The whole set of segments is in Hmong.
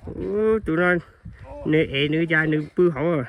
Ub, tus no nws ev nws ya nws pw hauv.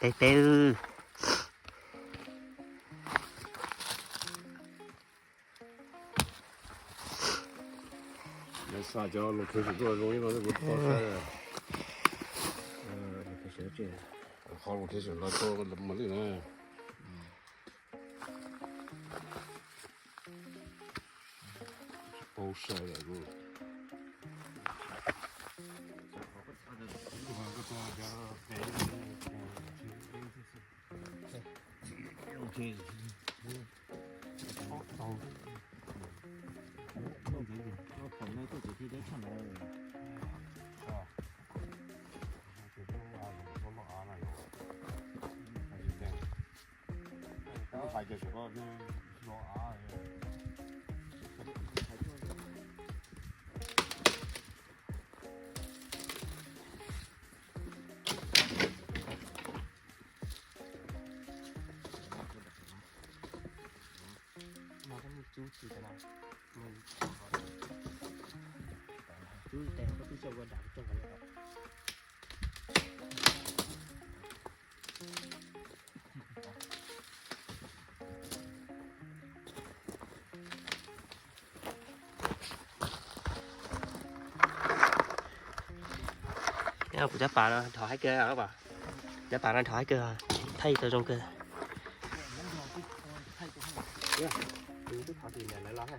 Teb teb. Xa cov location tuaj zoo li no kuv tsis paub saib. Qhov location los tau mas li na. Tsis paub saib lawm. Kuv cov pas no dhos haib kawg, cov pas no dhos haib kawg, thaij tau zoo kawg. Twb thov tim ntawm lawv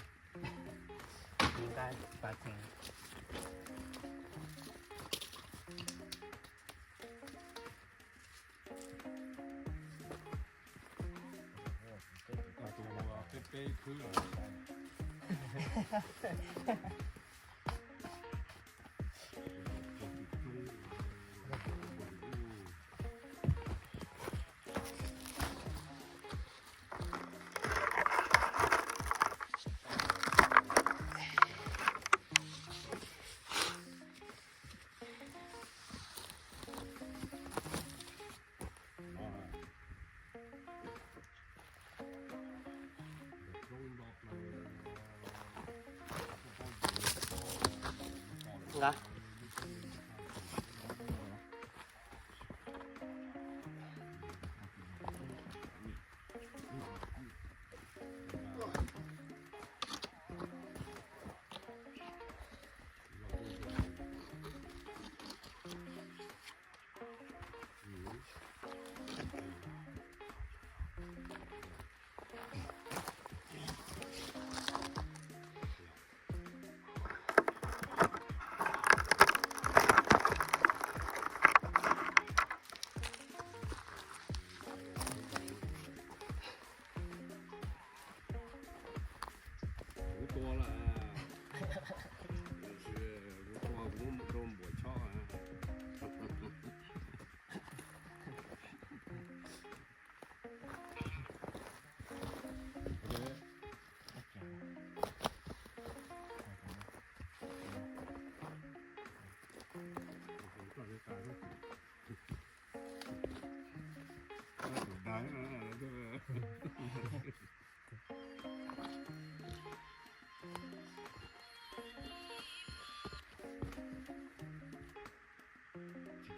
los.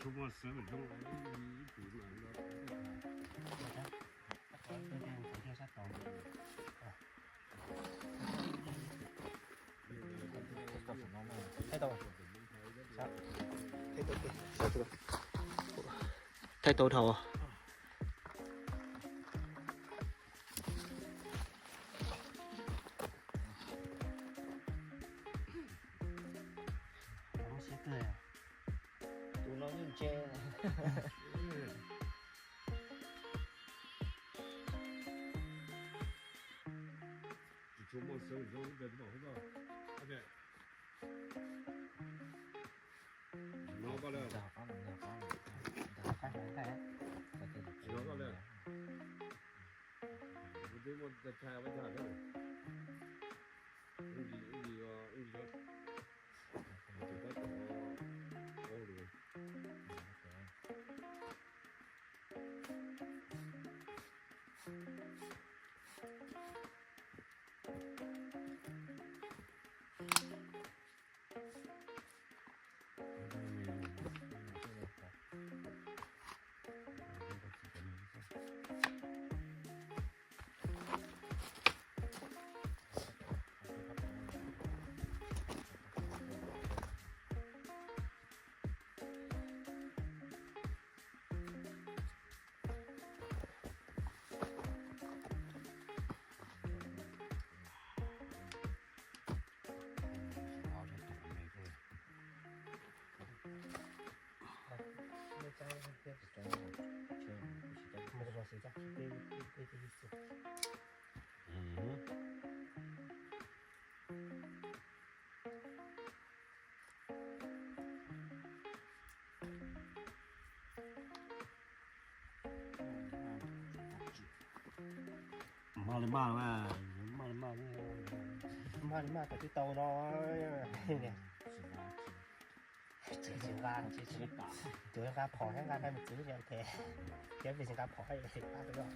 Tub muaj sawv zoo ib tug no. Thaij tau, thaij tau dhau. Tus no yeej ntse. Tsis tshua muaj sawv zoo ib pliag twb pom hub toj. Nov koj lawm. Nov koj lawm. Kuv twb muaj txhais txhais ua ib tag thiab. Ib ntsis, ib ntsis, ib ntsis. Tus tab tom ua lus. Maj li maj, maj li maj, maj li maj kom twb tau no. Tsis nqa, tsis nqa, tsis nqa phom thiab nqa nqaij mus txwv ces thiab vim tsis nqa phom thiab nqa rau.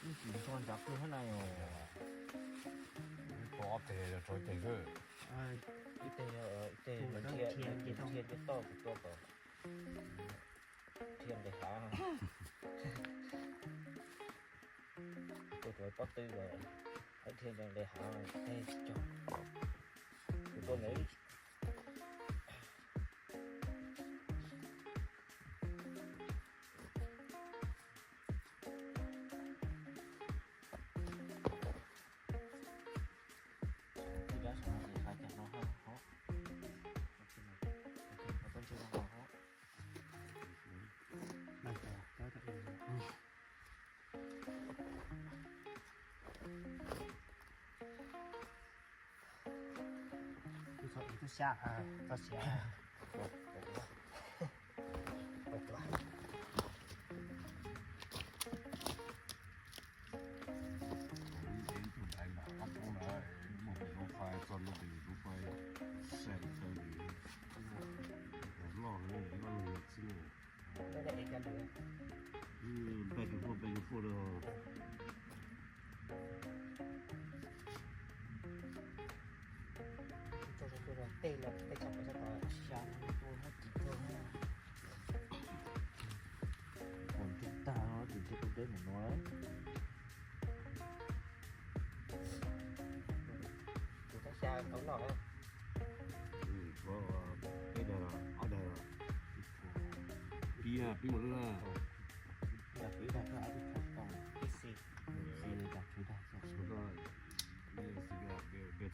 Ib tug nrog nrad kawg thiab na yom. Ib tug ob teg rau ib teg xwb. Ib teg, ib teg dhia, dhia toj kuv tua kom dhia nqis hav. Tua rau pob tw los dhia nqis hav teg cog. Kuv tua nws. Tus xav tus xya, txog xya. Ib tug dais nram qab roob na, muaj tus zoo fais txog no tus zoo fais, sai tus fais li, loj loj li txhib. Back and forth, back and forth li. Tej no, tej tshaj plaws tshaj tawm xya tus hab tim tuaj na. Pom ntsej tag no ces ntshe kuv deb mus no lawm. Kuv thab xya tau noj na. Peb daim los ob daim los? Pib na, pib mus lwb na. Pib na, pib na, pib na, pib na. Pib xis. Xis li cas tshuav dag xwb. Tshuav dag, peb xis dag, peb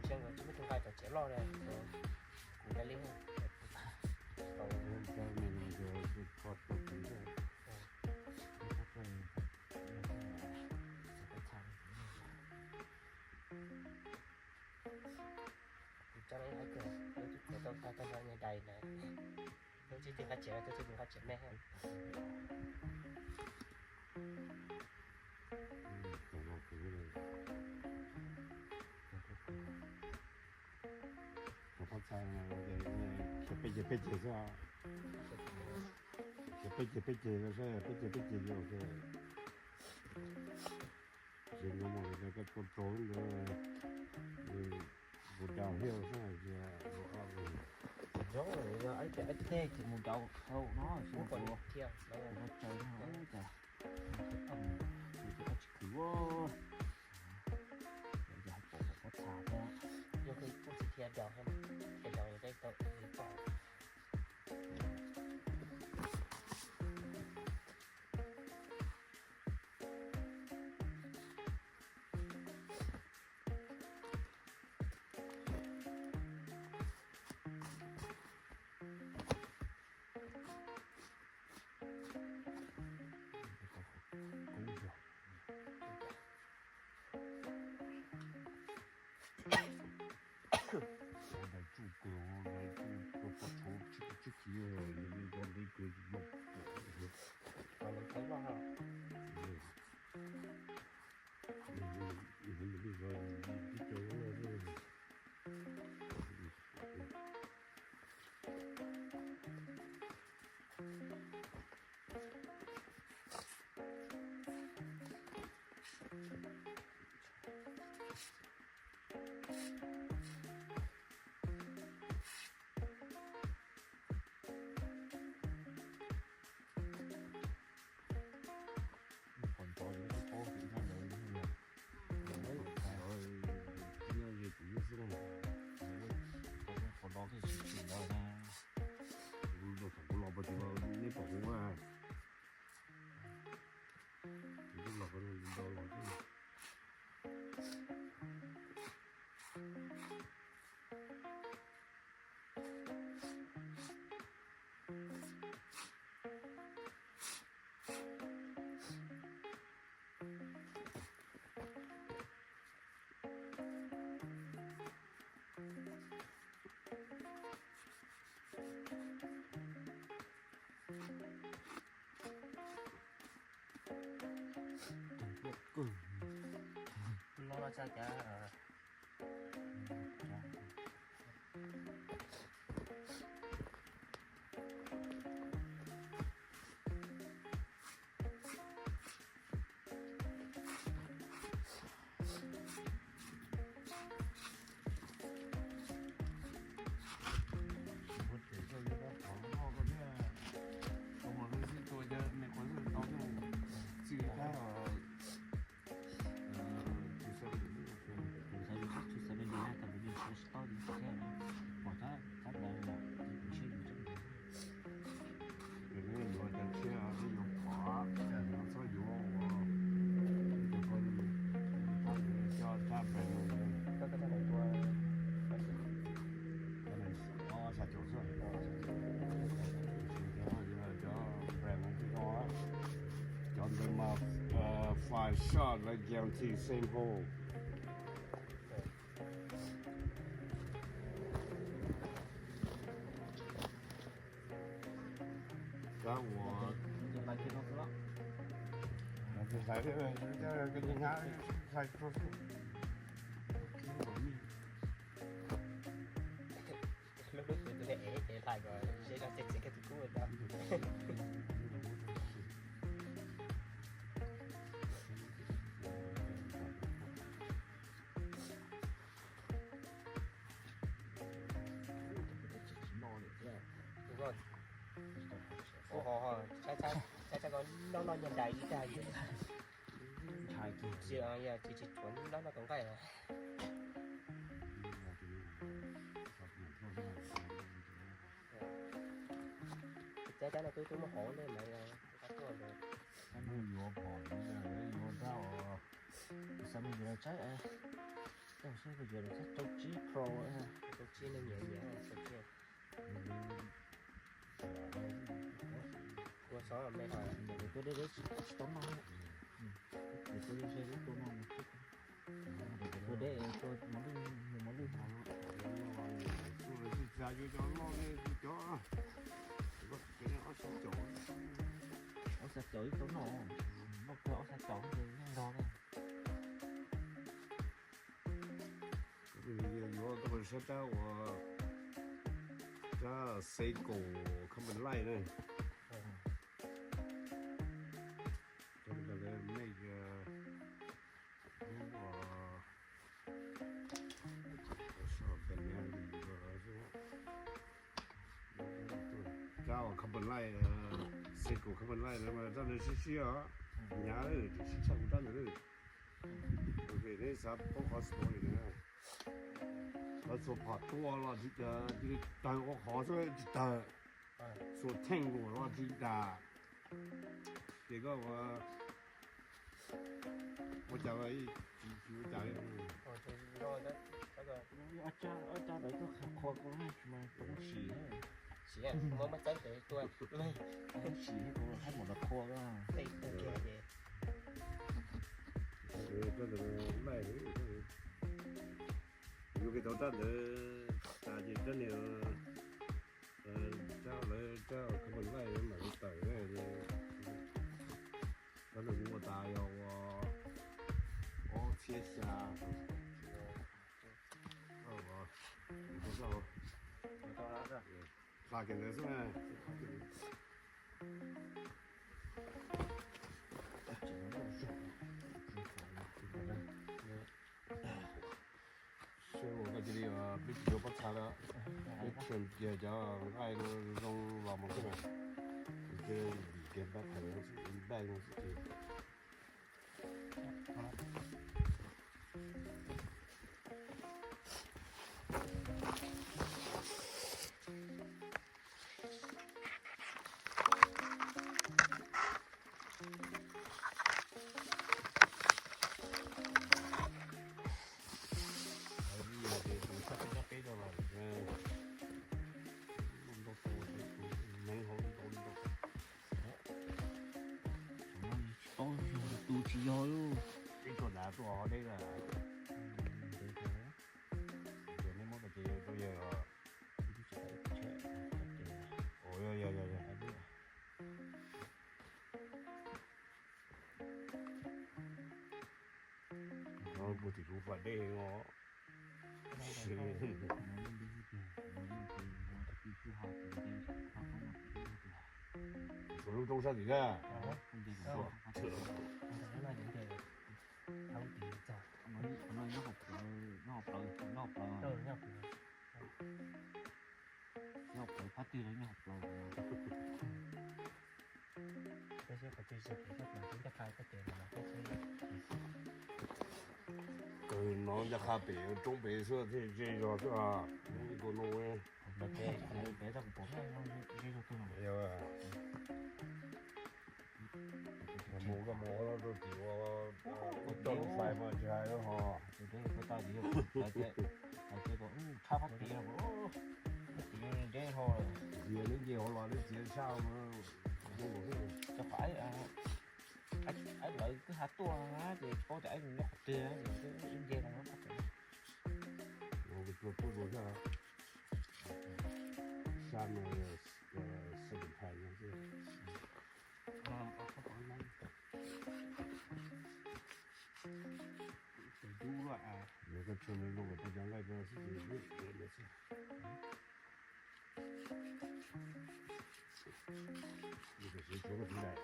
Ntshe nkawd tsis muaj tus nqa cov tsev loj li, kuv nqa li. Kuv coj lawv ib kawm, lawv twb txiav tau tag tag nrho nyuag dais ntawd. Lawv tsis tig nqa tsev, lawv tsis tig nqa tsev me. Cov pob txha khiav peb ceg peb ceg xwb, khiav peb ceg peb ceg los saib, peb ceg peb ceg li ua ke. Tsis no mus koj tua rau ntawd, mus downhill xwb, yog ib pliag ib teg ces mus downhill no, ua tsaws no cas, tsis khwv, yog hais pom pob txha thiab. Yog kuj tsis thiaj downhill, thiaj downhill tau li tau. Daim tsuj kawg, daim tsuj kawg pov tshauv tsib kis tsib kis, yog li cov ntev kawg yog pom. Qhov ntawd kuv twb tsis paub, kuv nyob ntawd, kuv nyob ze kuv lub xwb na. Qhov no thiaj tsis tshwm ntawd na. Kuv los thaum kuv los pas tsis los neb pom kuv na. Kuv twb los qhov no kuv nto los xwb. Lo lo tsa cas. Ua ces koj yuav rab phom noj koj thiab, koj mas lub xib tua cov me quav xwb tau thiab, txij tab. Xav xav me ntsis na, tam sim no tsis tau tsis tau thiab, pom tab tab ntawd los kuv siab yus tseeb. Yuav cov tshiab, yuav phom, txhob yuav ua, cov ko coj tab brand new, xya caum xwb. Cov brand no, cov ntawd mas five shot lawv guarantee same hole. Kab uas hlais thiab, hlais rau xwb. Lub lub tus tus ev ces hlais kom seb zog txiv txiv kiag tus kub tau. Kuv ho ho, saib saib saib ko, noj noj nyuag dais ib tag. Ntshai kiag. Tsis, yog tsis tsis tshuav noj noj tau nqaij. Cab cab no twb twb muab hov ntej mas yog kab tuaj ntawd. Yuav phom yuav rab os. Xav mus yuav los tsaib, tej xav yuav los tsaib rau tsib pro, rau tsib neeg nyiam nyiam. Ua xov me hais. Tuaj deb deb tsis tau noj. Tuaj deb deb tuaj noj, tuaj deb tuaj mov lwj, mus mov lwj hov. Ob xav caum ib tau noj, noj kawg ob xav caum ces yeej nrog na. Yuav tuaj sab rab uas rab Seiko Carbon Light na. Rab lawv make, rab uas Carbon Light, Seiko Carbon Light na mas rab ntawd sib sib os, hnyav lawm, tseem sib tshaj kuv rab ntawd lawm. Neb xav paub qhov story na, lawv txhua phom tuaj los tsis tawg, cia li tawg ua qhov xwb tsis tawg, txhua theej los tsis tas. Ces koj ua, ua cas tsis ua cas li. Ob rab ntawd koj qhuas qhuas ko mas tsis sim, muab muab txawb tes tuaj, sim kuv hab mus los qhuas ko. Rab ntawd laij, yuav kev tau rab ntawd tas ces rab niag, rab lawv rab Carbon Light mam li tawm. Rab ntawd kuv ua tas yog ua ob txhiab xya. Hla kiag ntawd xwb na. Seb ua koj cia li, peb tsis tshua paub txha lawm, peb trim kiag cov nqaij zoo los mus xwb na. Ces vim kiag npaj thaiv, npaj no xwb ces. Tsis paub yog tus tsis yog lub. Ib tug nrad tuaj hov deb lawm. Ces neb muab pais ces rau yawg os. Ua yog yog yog. Kuv tim kuv fam dej os. Tshuav lub roob sab tim na. Nyob pawg phab twg los nyob pawg. Kawg no ncaj qha pem roob pem xwb thiaj ze zog xwb. Ib tug no pem tau kuv pom ze zog tug no. Mus koj mus ua rau tim ua, ua coj lub fais mas tsis hais ho. Tus deb ua tau tim, hais tias, hais tias kom tshab phab tim, phab tim deb ho. Txiav neb nce hauv los neb txiav tshaj. Cov qhov aib lawv kwj ha tuaj na ces paub tias aib nyob qhov twg ces wb nce los phab tim. Sab no yog second time no xwb. Nws koj tshee zoo kom tau cov nqaij ko xwb ces xwb. Tam sim tshuav koj txiv ntawd.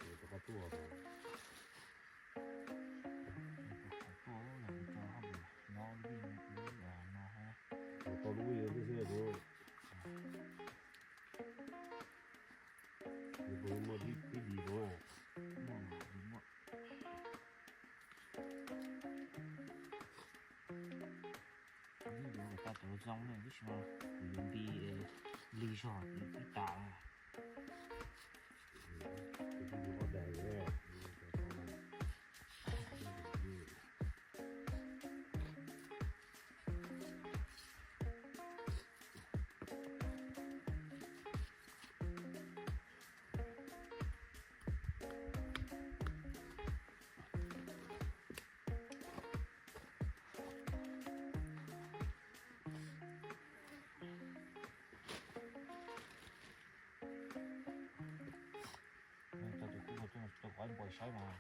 Rov qab tuaj. Tuaj lawm tso hab no, no hab. Tau lub yog lub xwb yog tus. Cov zoo ne, tab sis mas kuv yuav nti lig zog ib tas. Cov tus kub no coj rau qhov npau saib mas.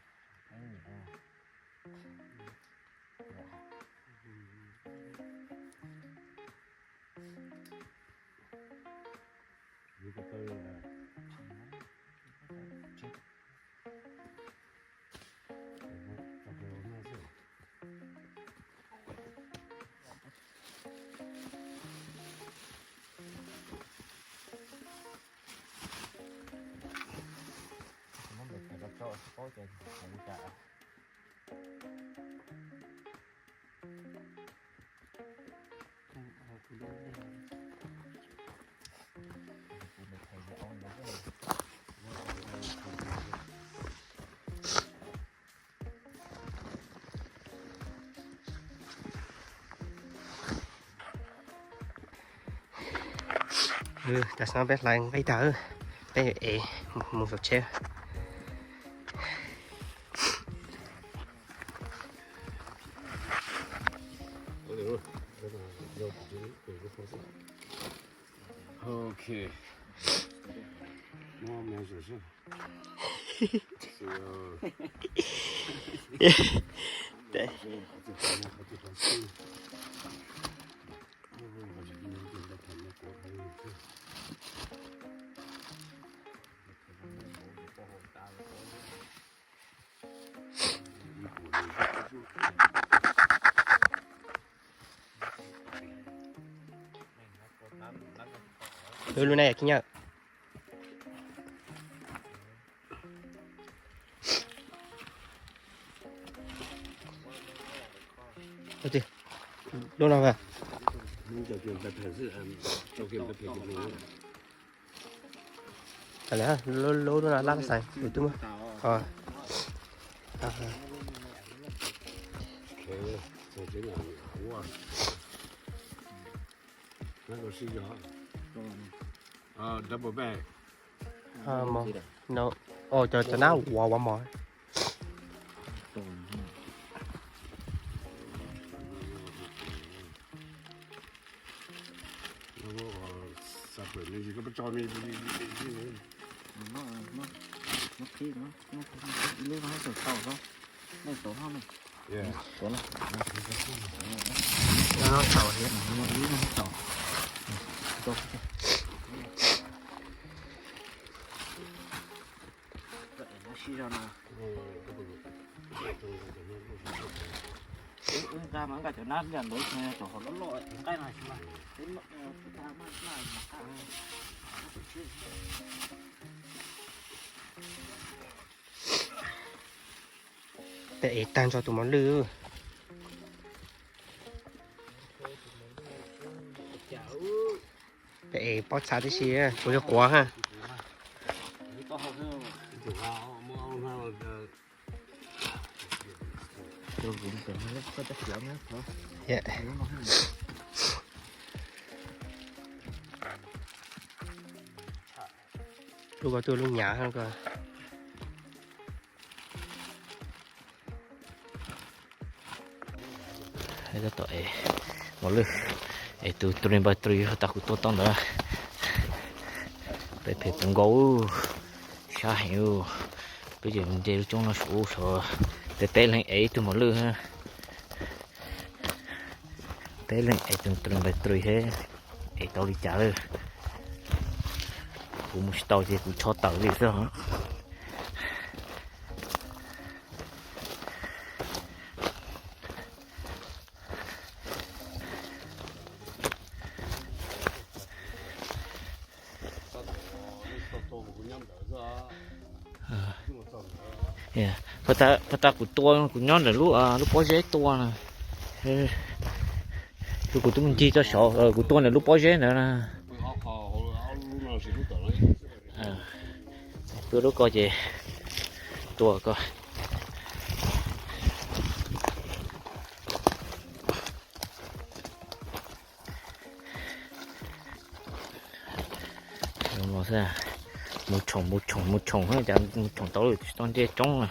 Muab npem phem rau tso tsis paub ces kuv cas. Tam sim no peb hlais nqaij tag, peb ev mus saum tsheb. Ok. Lub, lub no yog khib nyiab. Lub no mas. Lub, lub no lab xais tus twg muaj. Cov, cov nab ua ua mov. Wb nqa mas nqa cov nab nqa ntawd tso hauv loj loj nqaij no tsis mas. Peb ev tag nrho tus mos lwj. Peb ev pob txha tib si, kuv yog quav ha. Lub ko twb lub nyav ko. Tab tom ev mos lwj, es tus twenty by three tag kuv tua tau ntawd. Peb phem puv nkaus, sab heev. Peb ces nce lub coob no saum ub saud, peb peb leeg ev ib tug mos lwj. Peb leeg ev tus twenty by three thiab, ev tau li cas lawm. Kuv mus tsis tau ces kuv tsho tawm li xwb. Puag ta, puag ta kuv tua, kuv nyob ntawm lub, lub pob zeb tua na. Kuv twb mus ncig txoj saud, kuv tua nws lub pob zeb ntawd na. Tua lub ko ces tua ko. Mus tshoom mus tshoom mus tshoom, cas mus tshoom tau lawm tsis tau nce roob na.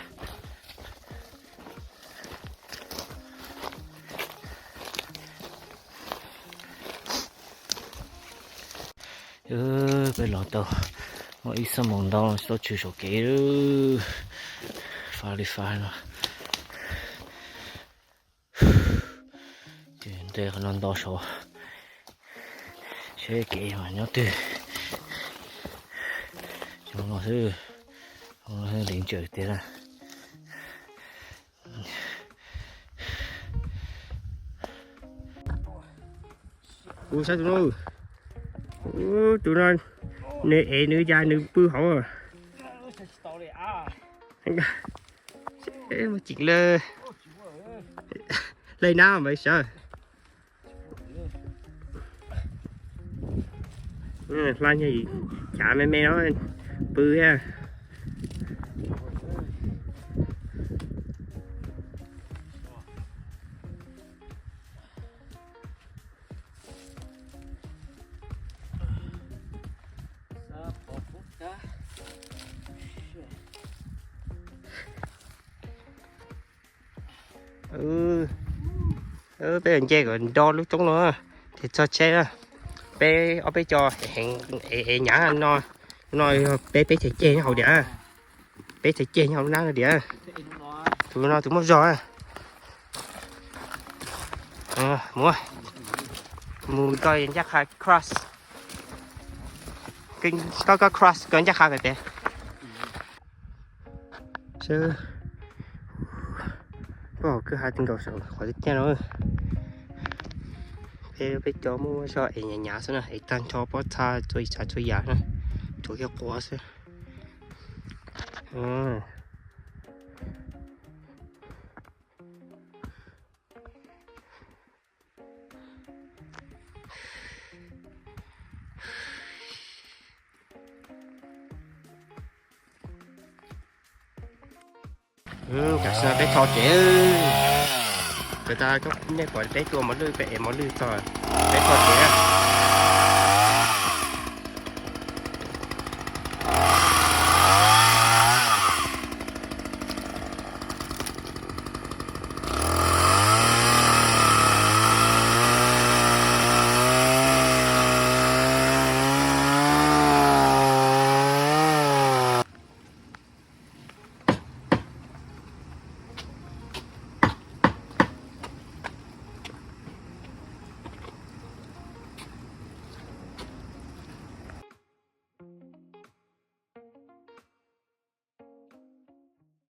Peb los tau muaj ib xuab moos ntau tsis tau tshwm saum kev, fab li fab no. Ces nte qhov no nto saud, saib kev mas nyob twg. Cov no xwb, li ntsawm tiag na. Kuv saib tus no, tus no nws ev nws cas nws pw hauv. Muaj ceem le, le nab mas sawv. Hla nyaj chav me me no pw thiab. Peb nce kom nto lub roob no, ces txog tsheb na. Peb ob peb co ev nyav no, no yog peb peb txhais ceg nyob hauv diam, peb txhais ceg nyob hauv lub nab no diam. Tus no tus muaj zog. Mus, mus ko ncaj qha cross, ko ko cross ko ncaj qha pem pem. Seb, pom kwj ha ti nkaus saum qhov tiaj no. Peb peb cov muaj zog ev nyav nyav xwb na, ev tag nrho pob txha txhua yam txhua yam na, tsuas yog quav xwb. Tam sim no peb tho kev, tas tas nej pom peb tua mos lwj, peb ev mos lwj txog, peb tho kev.